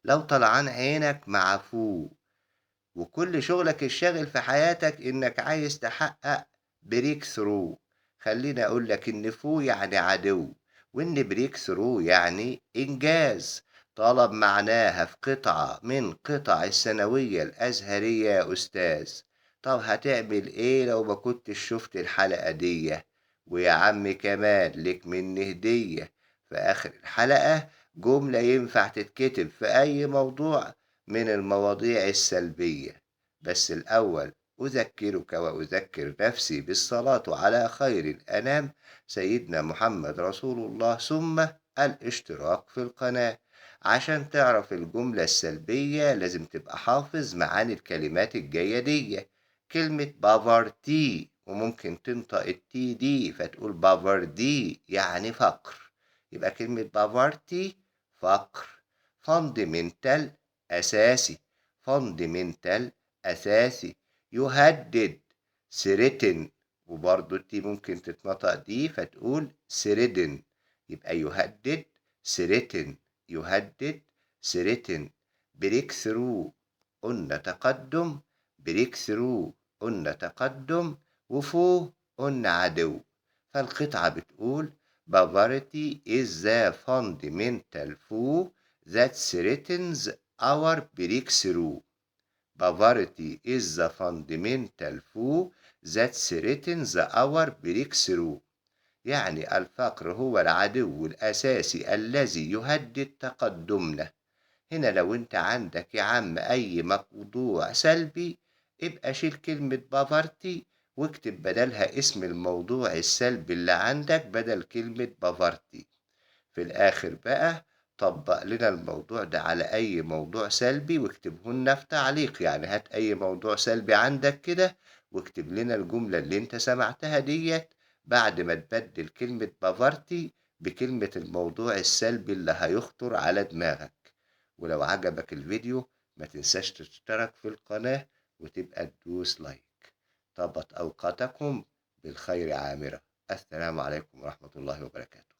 لو طلعان عينك مع foe، وكل شغلك الشاغل في حياتك إنك عايز تحقق breakthrough. خليني أقول لك إن foe يعني عدو، وإن breakthrough يعني إنجاز. طلب معناها في قطعة من قطع الثانوية الأزهرية يا أستاذ. طب هتعمل إيه لو ما كنتش شفت الحلقة دي؟ ويا عم كمان لك مني هدية في آخر الحلقة، جملة ينفع تتكتب في أي موضوع من المواضيع السلبية. بس الأول أذكرك وأذكر نفسي بالصلاة على خير الأنام سيدنا محمد رسول الله، ثم الاشتراك في القناة. عشان تعرف الجملة السلبية لازم تبقى حافظ معاني الكلمات الجاية دي. كلمة poverty، وممكن تنطق ال T دي فتقول poverty يعني فقر، يبقى كلمة poverty فقر. fundamental أساسي، fundamental أساسي. يهدد threaten، وبرضه ال T ممكن تتنطق D فتقول threaten، يبقى يهدد threaten، يهدد threaten. breakthrough قلنا تقدم، breakthrough قلنا تقدم، و foe قلنا عدو. فالقطعة بتقول poverty is the fundamental foe that threatens our breakthrough. Poverty is the fundamental foe that threatens our breakthrough. يعني الفقر هو العدو الأساسي الذي يهدد تقدمنا. هنا لو انت عندك يا عم أي موضوع سلبي ابقى شيل كلمة poverty واكتب بدلها اسم الموضوع السلبي اللي عندك بدل كلمة poverty. في الآخر بقى طبق لنا الموضوع ده على أي موضوع سلبي واكتبه لنا في تعليق. يعني هات أي موضوع سلبي عندك كده واكتب لنا الجملة اللي انت سمعتها ديت بعد ما تبدل كلمة poverty بكلمة الموضوع السلبي اللي هيخطر على دماغك. ولو عجبك الفيديو ما تنساش تشترك في القناة وتبقى تدوس like. طابت أوقاتكم بالخير عامرة. السلام عليكم ورحمة الله وبركاته.